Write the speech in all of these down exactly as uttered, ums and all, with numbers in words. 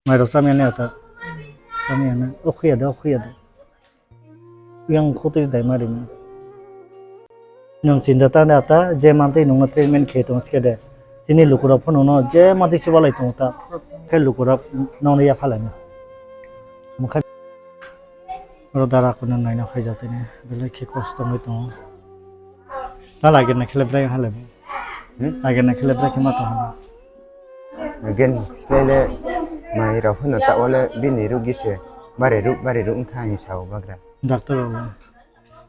Mairok chamya ni ata. Chamya na. O khuya de, o khuya de. Yang khutui dai ma rimi. Nwng chinta ta na ta, je mantwi nwngno treatment khe tong ske de. Chini lukurok phano no je mantwi chubalai tong ta. Khe lukurok nongni ya phalai na. Mokhe oro dara kuno naina phai jatini. Belai khe kosto wngwi tongo. Ta lagi na khele brai halai. Hmm? Agena khele bra khe ma tong hano. Agen slele mai rok hono ta ole bini ruk gise bare ruk bare ruk wngkha hinwi sao bagra. Doctor rok.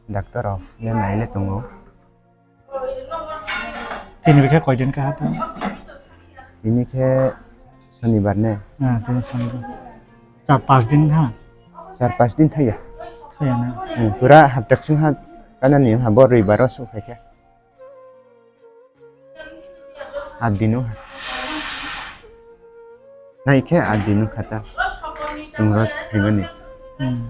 Doctor rok le naile tongo. Tini bikhe koidin kaha ta? Tini khe sonibar ne? Ah, tini sonibar. Char pas din ha? Char pas din thaya. Thaya na? Hmm, pura haptak sung ha kana ni ha bo rwi baro su khai khe. Adino. Nai khe adino khata. Chungra phimani. Hmm.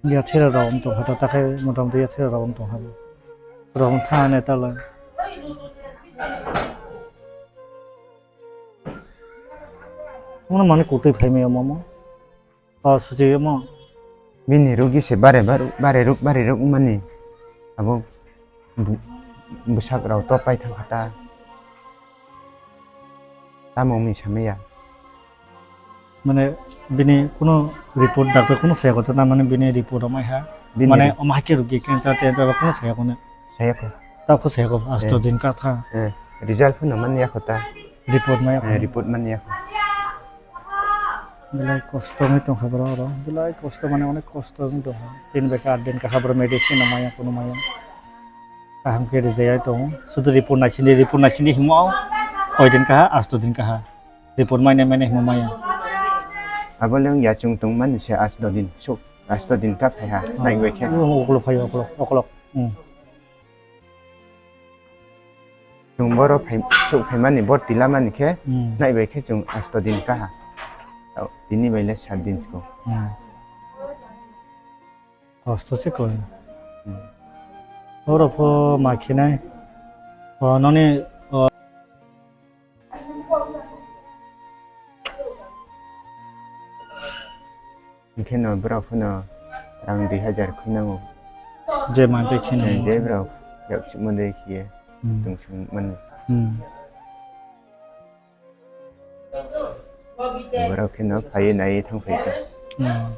Yathera rok wng tong kha, ta khe mota moti yathera rok wng tong kha. Rok wng tha ne ta lai. Mano mani kutui phai mai omo mo. O suchi omo. Bini rugi se bare baru, bare ruk, bare ruk mani. Abo bu-, bwsak rok to pai thang kha ta. Tamo wngwi samaya. Mane bini kuno report doctor kuno saya kota na mane bini report amai ha. Bini mane re- omo hakhe rugi cancer tencer ba kuno saya kone. Saya ko. Ta ko saya ko asto eh, din ka tha. Eh, result phano man ya kota. Report maya eh, report man ya. Belai kosto wngwi tong kha bro oro. Belai kosto mane onek kosto wngwi tong kha. Tin bai ka aat din ka ha bro medicine amaya kuno maya. Kaham khe rijayai tongo. Sudu report naisini, report naisini himo koi din kaha, asto din kaha. Report maine maine himo maya. Abo le wng ya chwng tong mani se asto din, suk asto din ka phai ha, nai bai khe. Ukulok phai, ukulok, ukulok. Hmm. Chwng boro phai, suk phai mani, bor tila mani khe, hmm, nai bai khe chwng asto din kaha. Tini bai le sat din siko. Hmm. Hosto se koi. Hmm. Oro pho ma khinai. O noni, o. Hingkhe no borok phano rang dui hajar khwi nango. Je mantwi kheno. Eh, je borok yak sukma dei khiye. Hmm. Tungsung mani. Hmm. Borok kheno phaiwi naiwi thang phai kha. Hmm.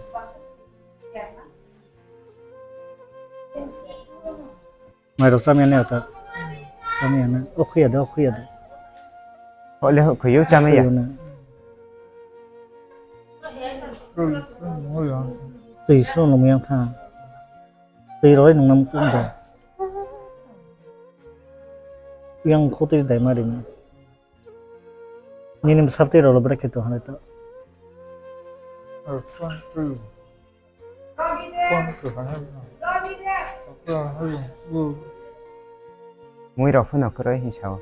Mairok chamya ni ata. Chamya na. O khuya de, o khuya de. Hole ho khuyo chamya. Khuyo na. Twi sro nung yang tha. Twi roi nung nam kum da. Yang khutui dai ma ri na. Nini bwsaptwi rolo bwrwi khe tong hwnwi to. Mui rok phano kwrwi hinwi sao.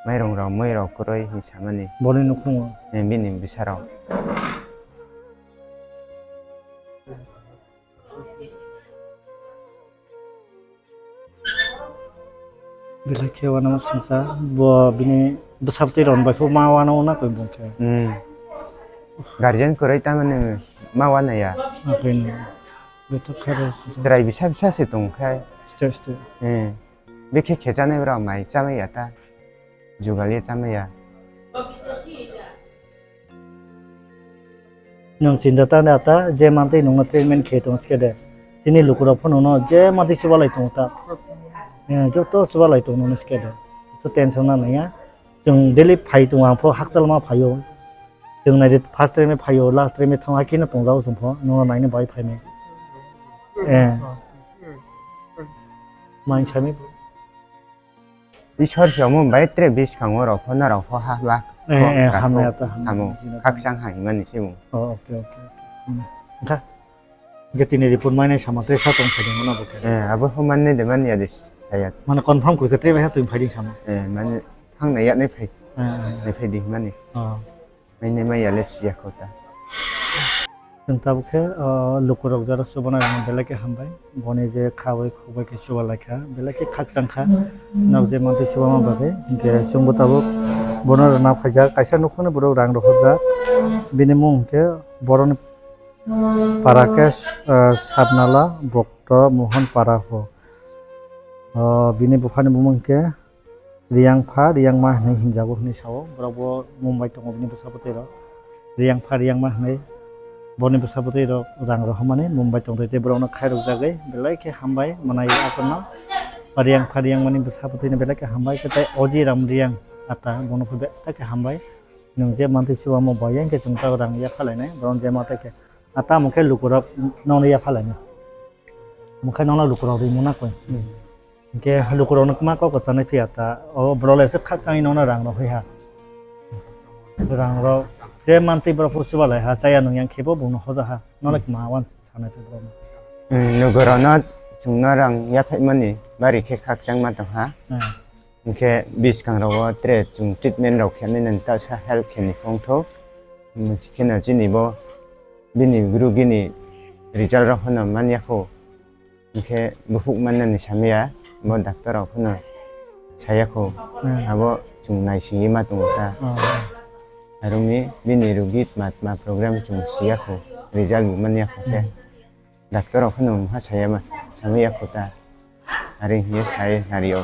Mairung rok, mui rok kwrwi hinwi samani. Boni nukhungo. Eh, bini bwsa rok. Belai khe uanama singsa, bo bini bwsaptwi rok bai pho ma uanao na koi bung khe. Hmm. Guardian kwrwi tamani ma uanaya. Akhai no. Beto khe rw singsa. Chwrai bisa bisa se tong khe. Ste ste. Hmm. Bikhe khe chanai rok mai chamaya ta. Jugal ye chamaya. Nwng chinta ta da ta, je mantwi nwngno treatment khe tong ske de. Chini lukurok phano no je mantwi chubalai tong ta. Eh, joto chubalai tong nono ske de. So tension na nangya. Chwng daily phai tongo, ang pho hakchal ma phaio. Chwng nai de first time phaio, last time thang hakhe no tong jao chwng pho. Nono naini bai phainai. Eh. Main sami. Isor se omo bai tre biskango rok pho norok pho ha ba. Eh, eh, hamya ta, hamya. Hamo, khakchang hai mani se bo. Oh, okay, okay, okay. Hmm. Kha. Ge tini report mai nai sama tre sa tong phai ding na bo khe. Eh, abo pho man ne de man ya de saya. Mane confirm koi khe tre bai ha tong phai ding sama. Eh, mane thang na ya nai phai. Eh, eh. Nai phai ding mani. Oh. Mai nai mai ya le siya kho ta. Chwng tabuk khe, o, lukurok jora chubanai rokno belai khe hambai. Boni je khawi khukbai khe chuba lai kha, belai khe khakchang kha. Nok je mantwi chubama bagwi, hinkhe chwngbo tabuk bono rwna phaijak. Kaisa nukhungni borok rang rohorjak. Bini mung hinkhe boroni para khe, o, Satnala Bokto Mohon Para ho. O, bini buphani bumung hinkhe Riyang pha, riyang ma hinwi hinjago hinwi sao. Borok bo Mumbai tongo bini bwsa bwtwi rok. Riyang pha, riyang ma hinwi boni bwsa bwtwi rok rang rohormani Mumbai tongtwi tei borokno khairokjagwi belai khe hambai mwnai akorno. Riyang pha, riyang mani bwsa bwtwino belai khe hambai khe tei Oji Ram Riyang ata bono pho belai khe hambai. Nwng je mantwi chubamo bai yang khe chwng ta rang ya phalainai, boron je ma tei khe ata mung khe lukurok nono ya phalainai. Mung khe nono lukurok ri muna koi. Hmm. Hinkhe lukurokno kwma kok kwchanai phiya ta, o borok le se khakchangwi nono rang rok hoiha. Rang rok je mantwi borok phuru chuba lai ha, chaya nung yang khebo bungno hoja ha, nono Hmm. kwma wan sanai phiya borokno. Hmm, lukurokno chwngno rang yaphaimani bari khe khakchangma tong ha. Hmm. Hinkhe bwskang rogo tere chwng treatment rok khe nini ta sa help khe ni phone thok. Hinkhe no chini bo bini rugini result rok phano man ya kho. Hinkhe buphuk mannani samya, bo doctor rok phano saya kho, Hmm. abo chwng naisingwi ma tongo ta. Oh. Aroni bini rugi tma tma program chwng siya kho, result bo manya kho khe. Hmm. Doctor rok phano mha saya ma, samya kho ta. Ari hiya sai nario.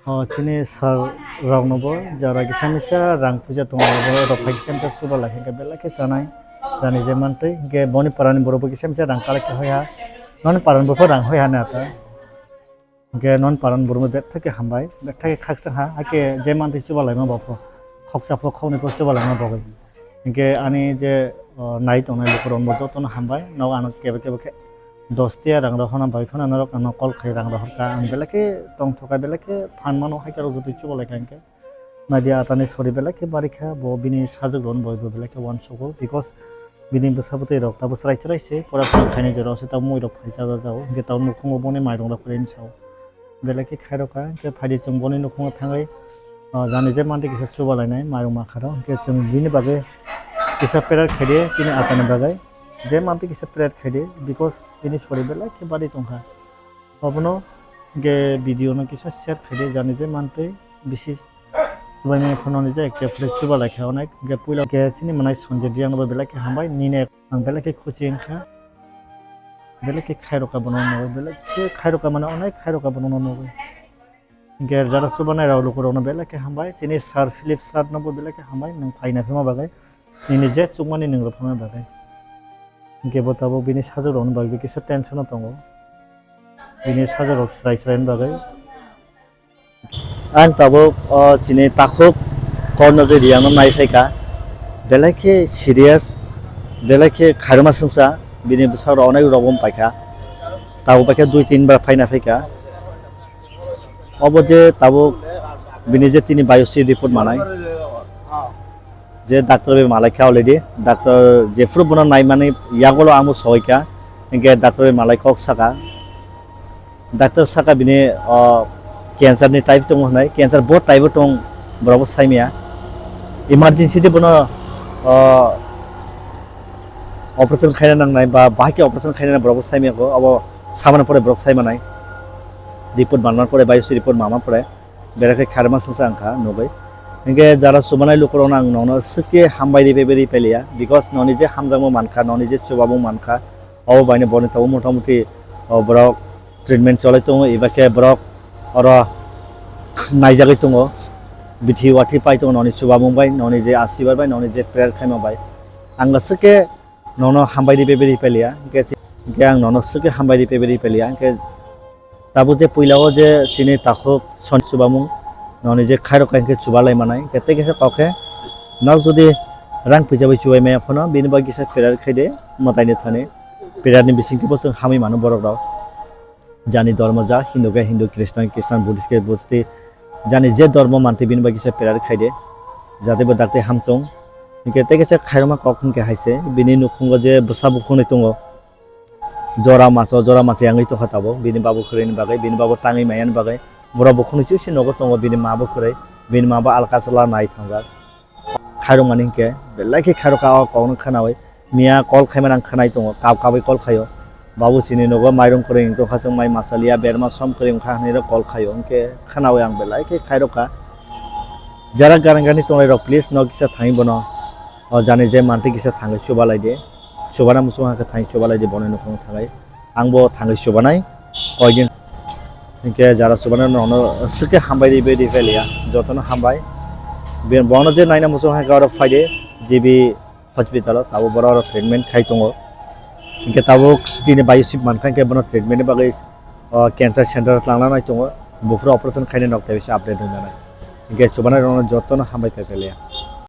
O, chini sir rokno bo jora kisa misa rang puja tongo, borok rok phai kisa misa chuba lai khe belai khe chanai, jani je mantwi, hinkhe boni parani borok bo kisa misa rang collect khe hoiha, noni parani borok rang hoiha ne ata, hinkhe noni parani borok betha khe hambai, betha khe khakchang ha, hakhe je mantwi chuba laima bo pho, khoksa pho khoknwi pho chuba laima bagwi. Hinkhe ani je, o, nai tongnai lukurokno jotono hambai, nogo ano kebo kebo khe dos tiya rang rohorna bai phano norok ano call khai rang rohorkha, ang belai khe tongthokha, belai khe phan mano, haikhe aro jotoi chuba laikha hinkhe. Naidi atani sori belai khe barikha, bo bini sajwk rokno bo belai khe uansugo, because bini bwsa bwtwi rok tabuk chwrai chwrai se, pora pora khainai jora se tabuk mui rok phai cha cha jao, hinkhe tabuk nukhungo boni mairung rok kwrwi sao. Belai khe khairokha, hinkhe phaidi chwng boni nukhungo thangwi, ah, jani je mantwi kisa chuba lainai, mayung makharo, hinkhe chwng bini bagwi kisa prayer khaidi, chini atani bagwi je mantwi kisa prayer khaidi, because bini sori belai khe bari tongkha. Obono hinkhe video no kisa share khaidi, jani je mantwi bisi chubaimani phano ni je ekta phre chuba laikha onek, hinkhe puila khe chini mwnai Sanjay Riyang no bo belai khe hambai, nini ang belai khe khuchi wngkha. Belai khe khairokha bono nugwi, belai khe khairokha mane onek khairokha bono nugwi. Hinkhe jara chubanai rok lukurokno belai khe hambai, chini sir Philip sir nobo belai khe hambai, nwng phaina phima bagwi, nini je chukmani nwng rwphama bagwi. Hinkhe bo tabuk bini sajwk rokni bagwi kisa tension o tongo, bini sajwk rok chwrai chwraini bagwi. Ang tabuk o chini takhuk korno je riyangno nai phaikha, belai khe serious, belai khe khairokma swngsa, bini bwsarok onek rokom paikha, tabuk paikha dui tin bar phaina phaikha. Obo je tabuk bini je tini biopsy report manai, je doctor bai malai kha already, doctor jephuru bono naimani yagulo ang bo soi kha, hinkhe doctor bai malai kok saka. Doctor saka bini, o, cancer ni type tongo hinwi, cancer bo type o tong, borok bo saimaya. Emergency de bono, o, operation khaina nangnai ba bahai khe operation khaina borok bo saimaya kho, abo samani pore borok saimanai. Report manman pore, biopsy report manman pore, berai khe khairokma swngsa wngkha nugwi. Hinkhe jara chubanai lukurokno ang nono swkhe hambai ri bai ri pailia, because noni je hamjakma mankha, noni je chubamung mankha, obo baino boni tabuk motamuti, o, borok treatment cholai tongo, eba khe borok oro naijagwi tongo, bithi wathi pai tongo noni chubamung bai, noni je asirbad bai, noni je prayer khaima bai. Ang aswk khe nono hambai ri bai ri pailia, hinkhe chi-, hinkhe ang nono aswk khe hambai ri bai ri pailia, hinkhe tabuk je puila o je chini takhuk son chubamung, noni je khairokha hinkhe chuba lai manai, hinkhe tei kisa kok khe nok jodi rang puisa bai chubai maya phano, bini bai kisa prayer khaide, mwtaini thani. Prayer ni bisingtwi bo chwng hamwi mano borok rok. Jani dhormo ja, Hindu khe Hindu, Christian khe Christian, Buddhist khe Buddhist, jani je dhormo mantwi bini bai kisa prayer khaide, jate bo dakti hamtong. Hinkhe tei kisa khairokma kok hinkhe haise, bini nukhungo je bwsa bukhungnwi tongo, jora maso, jora masi wngwi tongkha tabuk, bini babu kwrwini bagwi, bini babu tangwi maiyani bagwi, borok bukhungnwi chwngse nogo tongo, bini ma bo kwrwi, bini ma bo alkachwla nai thangjak. Khairokmani hinkhe belai khe khairokha o kokno khwnawi, Miya call khaimani ang khwnai tongo, kap kabwi call khaio. Babu chini nogo mairung kwrwi wngtong kha, chwng mai masa liya, berma som kwrwi wngkha hwnwi rok call khaio. Hwnkhe khwnawi ang belai khe khairokha. Jara gana gani tongnai rok, please no kisa thangwi bono. O jani je mantwi kisa thangwi chubalai de. Chubana muchung hakhe thangwi chubalai de, boni nukhung thangwi. Ang bo thangwi chubanai koidin. Hwnkhe jara chubana nono swkhe hambai ri bedi phailiya. Jotono hambai. Bono je naina muchung hakhe oro phaide, G B hospital o, tabuk borok oro treatment khai tongo. Hwnkhe tabuk tini biopsy mankha, hwnkhe bono treatment ni bagwi, o, cancer center o twlangna nai tongo. Buphuru operation khaina nok tei bisa update rwna nai. Hwnkhe chubanai rokno jotono hambai kailaia.